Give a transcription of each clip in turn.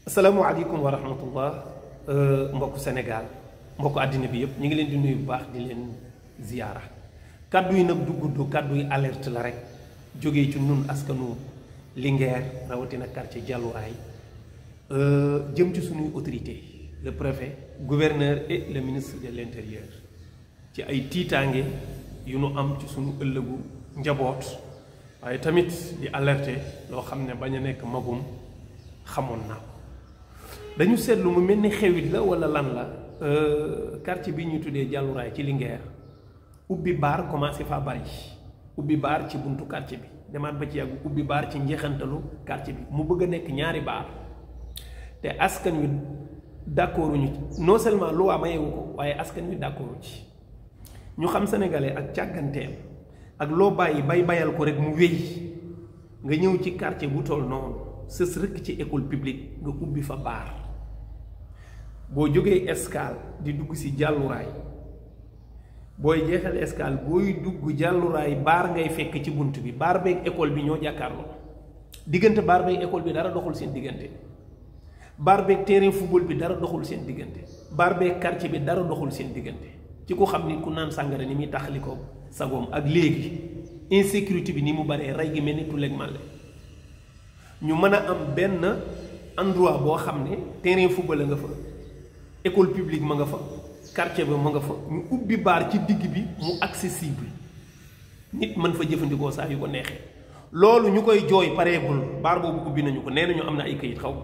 asalaamaaleykum wa rahmatullah mbokku Sénégal mbokku àddina bi yëpp ñu ngi leen di nuyu bu baax di leen ziyaara kàddu yi nag du gudd kàddu yi alerte la rek jógee ci nun askanu Linguère rawatina quartier Diallouraye jëm ci suñuy autorité le préfet gouverneur et le ministre de l'intérieur ci ay tiitaange yu nu am ci suñu ëllëgu njaboot waaye tamit di alerter loo xam ne bañ a nekk magum xamoon naa ko dañu seetlu mu mel ni xewit la wala lan la quartier bi ñu tuddee Diallouraye ci Linguère ubbi baar commencé faa bari ubbi baar ci buntu quartier bi demaat ba ci yàgg ubbi baar ci njeexantalu quartier bi mu bëgg a nekk ñaari baar te askan wi d'accorduñu ci non seulement loi mayewu ko waaye askan wi d'accordu ci ñu xam sénégalais ak càgganteem ak loo bàyyi bayal ko rek mu wéy nga ñëw ci quartier bu toll noonu sës rëkk ci école publique nga ubbi fa baar boo jógee Escale di dugg si Diallouraye booy jeexal Escale booy dugg Diallouraye baar ngay fekk ci bunt bi baar beeg école bi ñoo jàkkaarloo diggante baar beeg école bi dara doxul seen diggante baar beeg terrain football bi dara doxul seen diggante baar beeg quartier bi dara doxul seen diggante ci ku xam ni ku naan sàngara ni muy taxali ko sagoom ak léegi insécurité bi ni mu baree rey gi mel ni tulleeg màlle ñu mën a am benn endroit boo xam ne terrain football la nga fa école publique ma nga fa quartier ba ma nga fa ñu ubbi baar ci digg bi mu accessible nit mën fa jëfandikoo saa yu ko neexee loolu ñu koy jooy pareegul baar boobu ubbi nañu ko nee nañu am na ay këyit xaw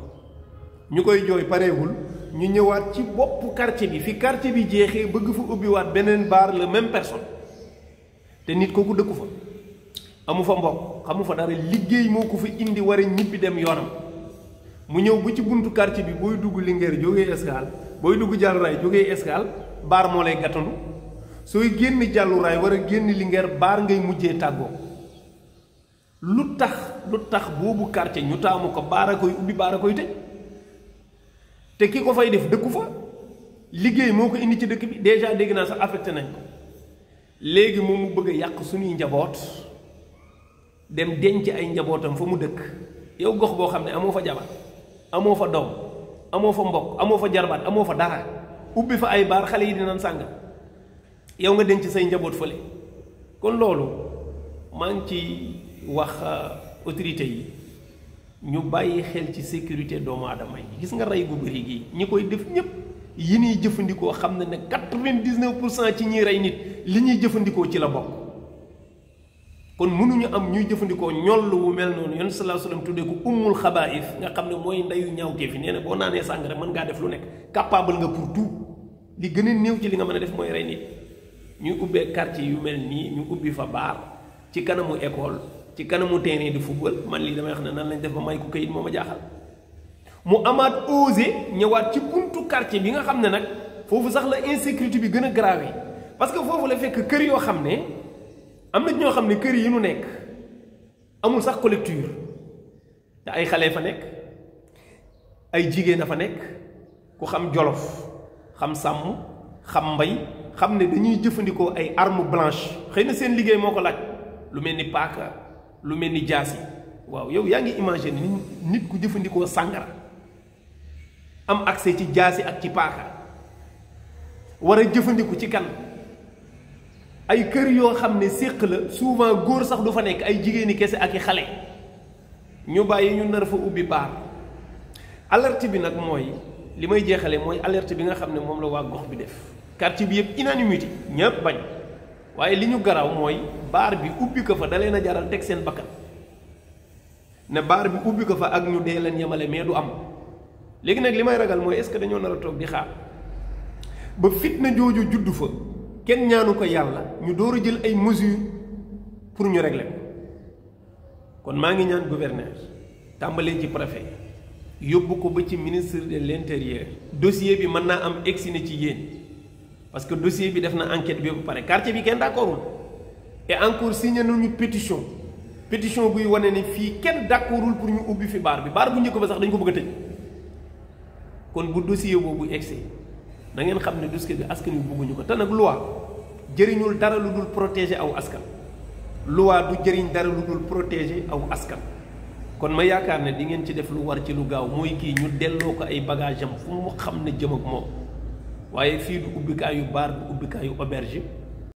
ñu koy jooy pareegul ñu ñëwaat ci boppu quartier bi fi quartier bi jeexee bëgg fa ubbiwaat beneen baar la même personne te nit kooku dëkku fa amu fa mbokk xamu fa dara liggéey moo ko fa indi war a ñibbi dem yoonam mu ñëw bu ci buntu quartier bi booy dugg Linguère jógee Escale booy dugg Diallouraye jógee Escale baar moo lay gàttandu sooy génn Diallouraye war a génn Linguère baar ngay mujjee tàggoo lu tax boobu quartier ñu taamu ko baar a koy ubbi baar a koy tëj te ki ko fay def dëkku fa liggéey moo ko indi ci dëkk bi déjà dégg naa sax affecté nañ ko léegi moom mu bëgg a yàq suñuy njaboot dem denc ay njabootam fa mu dëkk yow gox boo xam ne amoo fa jabar amoo fa doom amoo fa mbokk amoo fa jarbaat amoo fa dara ubbi fa ay baar xale yi dinañ sàng yow nga denc say njaboot fële kon loolu maa ngi ci wax autorité yi ñu bàyyi xel ci sécurité doomu aadama yi gis nga rey gu bëri gi ñi koy def ñépp yi ñuy jëfandikoo xam ne 99% ci ñiy rey nit li ñuy jëfandikoo ci la bokk kon mënuñu am ñuy jëfandikoo ñoll wu mel noonu yonent sallallahu alayhi wasallam tuddee ko ummul xabaa'if nga xam ne mooy ndeyu ñaawtee fi nee na boo naanee sàngara mën ngaa def lu nekk capable nga pour tout li gën a néew ci li nga mën a def mooy rey nit ñuy ubbee quartier yu mel nii ñu ubbi fa baar ci kanamu école ci kanamu terrain de football man lii damay wax ne nan lañ def ba may ko kayit moo ma jaaxal mu amaat osé ñëwaat ci buntu quartier bi nga xam ne nag foofu sax la insécurité bi gën a grave parce que foofu la fekk kër yoo xam ne am na ñoo xam ne kër yi nu nekk amul sax collecture te ay xale fa nekk ay jigéen a fa nekk ku xam jolof xam sàmm xam mbay xam ne dañuy jëfandikoo ay arme blanche xëy na seen liggéey moo ko laaj lu mel ni paaka lu mel ni jaasi waaw yow yaa ngi imaginer nit ku jëfandikoo sàngara am accès ci jaasi ak ci paaka war a jëfandiku ci kan ay kër yoo xam ne séq la souvent góor sax du fa nekk ay jigéeni kese ak i xale ñu bàyyi ñu nar fa ubbi baar alerte bi nag mooy li may jeexale mooy alerte bi nga xam ne moom la waa gox bi def quartier bi yëpp unanimité ñëpp bañ waaye li ñu garaaw mooy baar bi ubbi ko fa da leen a jaral teg seen bakkan ne baar bi ubbi ko fa ak ñu dee leen yemale mais du am léegi nag li may ragal mooy est-ce que dañoo nar a toog di xaar ba fitna jooju juddu fa kenn ñaanu ko yàlla ñu door a jël ay mesures pour ñu régler ko kon maa ngi ñaan gouverneur tàmbalee ci préfet yóbbu ko ba ci ministre de l'intérieur dossier bi mën naa am egsi na ci yéen parce que dossier bi def na enquête bi ba pare quartier bi kenn d'accordul et encore signé nañu pétition buy wane ne fii kenn d'accordul pour ñu ubbi fi baar bi baar bu njëkk ba sax dañ ko bëgg a tëj kon bu dossier boobu egsi da ngeen xam ne dossier bi askan wi bëgguñu ko te nag loi jëriñul dara lu dul protéger aw askan loi du jëriñ dara lu dul protéger aw askan kon ma yaakaar ne di ngeen ci def lu war ci lu gaaw mooy kii ñu delloo ko ay bagage am fu mu xam ne jëm ak moom waaye fii du ubbikaayu baar du ubbikaayu auberge